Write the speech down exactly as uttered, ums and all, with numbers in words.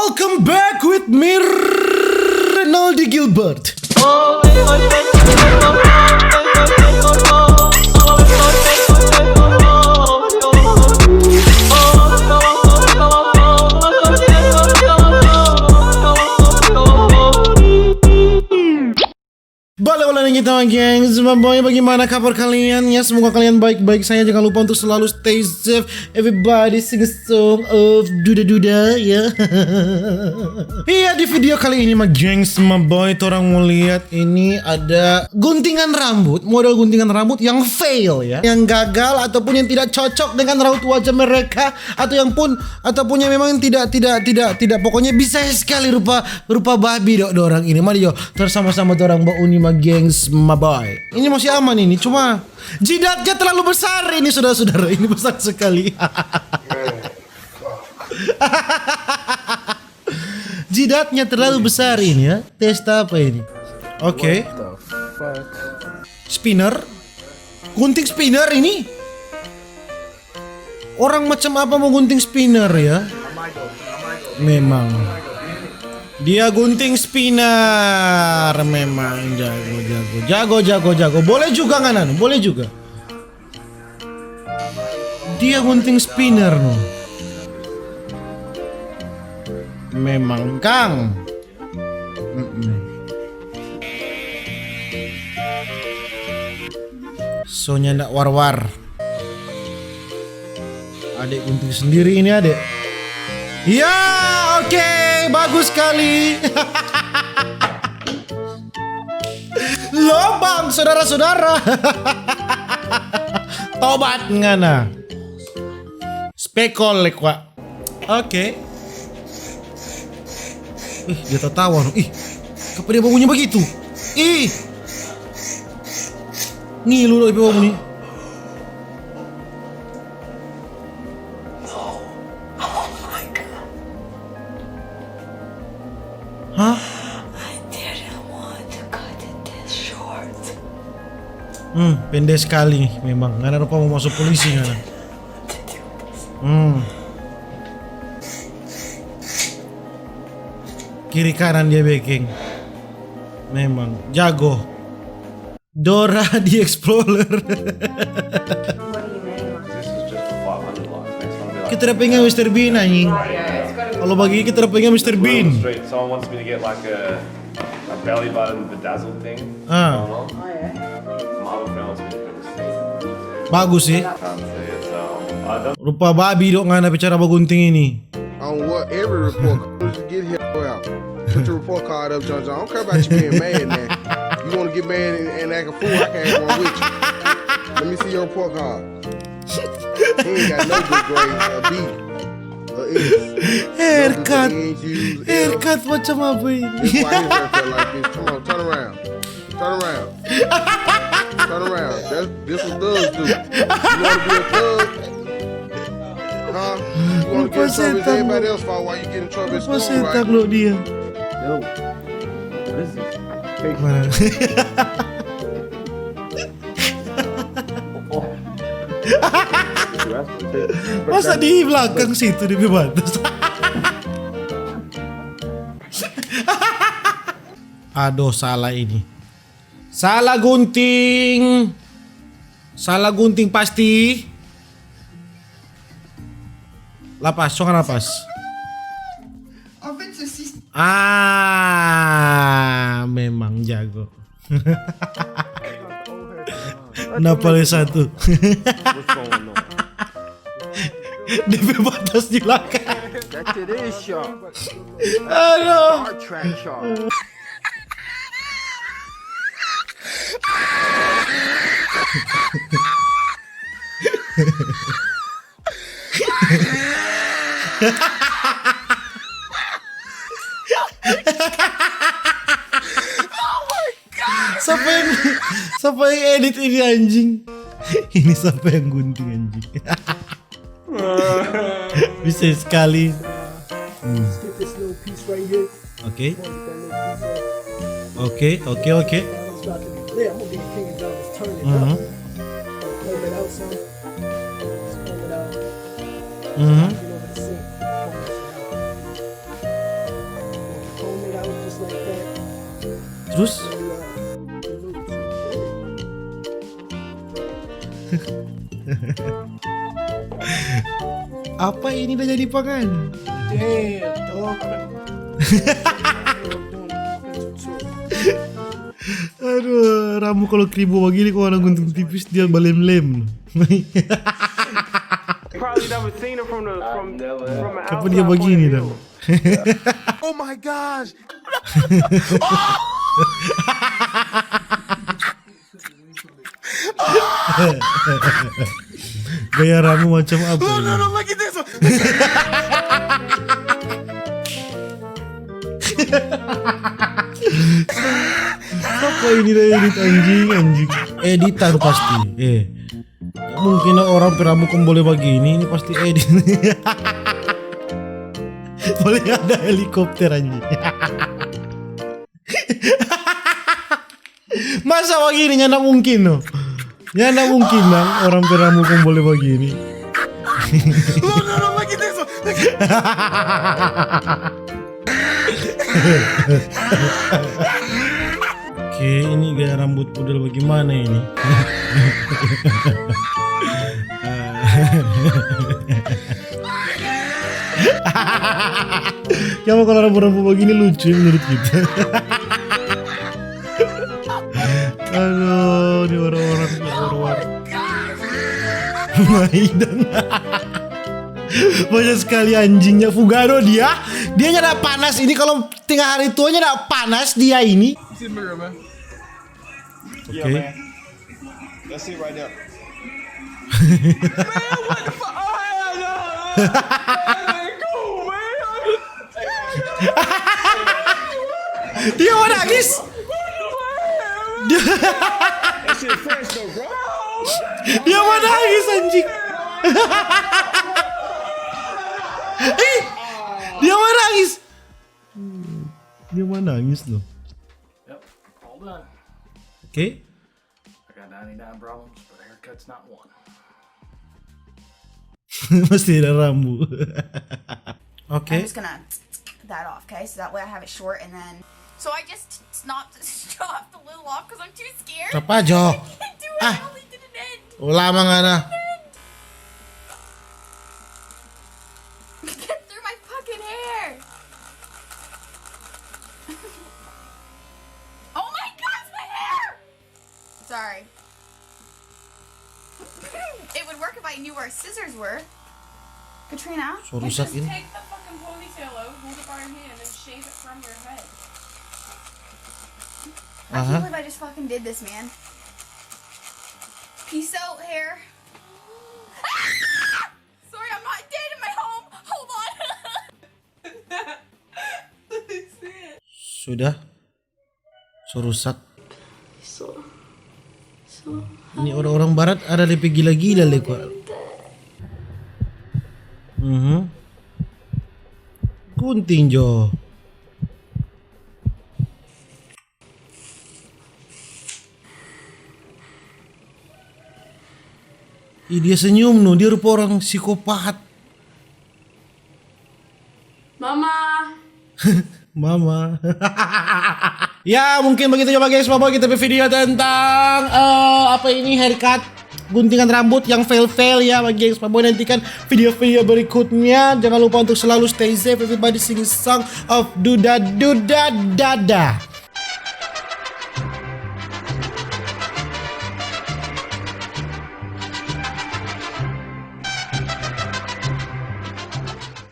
Welcome back with me, Renaldi Gilbert. Bale-bale lagi kita, gengs. Semua boy, bagaimana kabar kalian? Ya, semoga kalian baik-baik saja. Jangan lupa untuk selalu stay safe. Everybody sing a song of duda-duda, ya. Iya, di video kali ini mah, gengs, semua boy, torang mo lihat ini ada guntingan rambut, model guntingan rambut yang fail, ya, yang gagal ataupun yang tidak cocok dengan raut wajah mereka, atau yang pun, ataupun yang memang tidak, tidak, tidak, tidak, pokoknya bisa sekali rupa, rupa babi dok dorang ini. Mari jo, terus sama-sama dorang bauni ma, gengs, ma boy. Ini masih aman ini, cuma jidatnya terlalu besar ini, saudara-saudara. Ini besar sekali. Jidatnya terlalu besar ini, ya. Testa apa ini? Oke. What the fuck? Spinner. Gunting spinner ini. Orang macam apa mau gunting spinner, ya? Memang. Dia gunting spinner, memang jago, jago, jago, jago, jago. Boleh juga, nganan, boleh juga. Dia gunting spinner, no. Memang, kang. Mm-mm. So nyanda war-war. Adek gunting sendiri ini, adek. Ya, oke, bagus sekali. Lobang, saudara-saudara. Tobat ngana. Spekol lek, Wak. Oke. Ih, dia tatawa no. Ih, kapa dia babunyi bagitu? Ih. Ngilu doi pe babunyi. No. Oh my God. Hah? I didn't want to cut it this short. Hmm, pende skali memang. Ngana rupa mo maso polisi ngana. Hmm. Kiri kanan dia beking. Memang jago. Dora the Explorer. Kita da pengen Mister Bean, anjing. Kalau bagi kita da pengen Mister Bean. Straight. Someone wants me to get, like, a, a belly button bedazzled thing. Ah. Going on. My other friend wants me to get this thing. Bagus sih. Can't say it, so, uh, don't Rupa babi dok ngana bicara bagunting ini. On what every report card. Just get here out. Put your report card up, John John. I don't care about you being mad now. You wanna get mad and, and act a fool? I can act one with you. Let me see your report card. He ain't got no good grades. A B. A S. No good Haircut. N's, U's, F's. Haircut macam apa ini? This why his haircut like this. Come on, turn around. Turn around. Turn around. That's, this what thugs do. You wanna be a thug? Huh? You wanna get in trouble with everybody else for why you get in trouble at school, right? Rupa setan lo dia. Yo, what is this? Mana? Oh. Masa di belakang situ di batas? Aduh, salah ini. Salah gunting. Salah gunting pasti. Lapas, so lapas. Ah, memang jago. Napale satu. Depe batas di belakang. Aduh. Sapa yang, sapa yang edit ini, anjing? Ini sapa yang gunting, anjing? Bisa sekali. Hmm. Let's get this little piece right here. Oke. Come on, get that little piece off. Oke, oke, oke. It's about to be lit. I'm gonna get King of Diamonds. Turn it up. Mhm. Comb it out some. Just comb it out. Mhm. Get over the sink. Comb that shit out. Terus? Apa ini dah jadi pangan? Aduh, rambu kalau kribo bagini, kong ada gunting tipis, dia balem-lem. Probably never seen her from the, from, from an Kapan dia outside point of bagini view. Dong? Oh my gosh. Gaya rambu macam apa ini? Apa ini dah edit, anjing, anjing. Editan pasti. Eh. Mungkin orang pe rambu kong bole bagini, ini pasti edit. Boleh ada helikopter, anjing. Masa bagini, nyanda mungkin, no? Nyanda mungkin, dang, orang pe rambu kong bole bagini. Oke, ini gaya rambut pudel bagaimana ini? Kiapa kalau rambut-rambut begini lucu menurut kita? Aduh, ini orang-orang, ini orang-orang. Maidan. Banyak sekali anjingnya, fugado dia. Dia nyanda panas ini, kalau tengah hari tuanya nyanda panas dia ini. Oke. Let's sit right there. Man, what the fuck? Oh, hell no. Man, cool, man. Dia mau nangis. Dia, That shit fresh though, bro. Dia mau nangis, anjing. Ih, dia mau nangis. Dia mau nangis loh. Yep, all done. Oke. I got ninety-nine problems, but a haircut's not one. Mesti ada rambu. Oke. I'm just gonna that off, okay? So that way I have it short, and then. So I just snapped, chopped a little off because I'm too scared. Coba jo. I can't do it. Ah. I only did an end. Ulama ngana. Get through my fucking hair. Oh my gosh, my hair! Sorry. It would work if I knew where scissors were. Katrina, so rusak ini. Just take the fucking ponytail out, hold it by your hand, and shave it from your head. I can't believe I just fucking did this, man. Peace out, hair. Ah! Sorry, I'm not dead in my home. Hold on. Sudah. So rusak. Ini orang-orang barat ada lepe gila-gila le kwa. Mhm. Gunting jo. Ih, dia senyum no, dia rupa orang psikopat. Mama. Mama. Ya, mungkin begitu juga, guys, Bapak, kita pe video tentang, eh, apa ini, haircut, guntingan rambut yang fail-fail ya, bagi yang Bapak nantikan video-video berikutnya. Jangan lupa untuk selalu stay safe, everybody, singing song of Duda Duda Dada.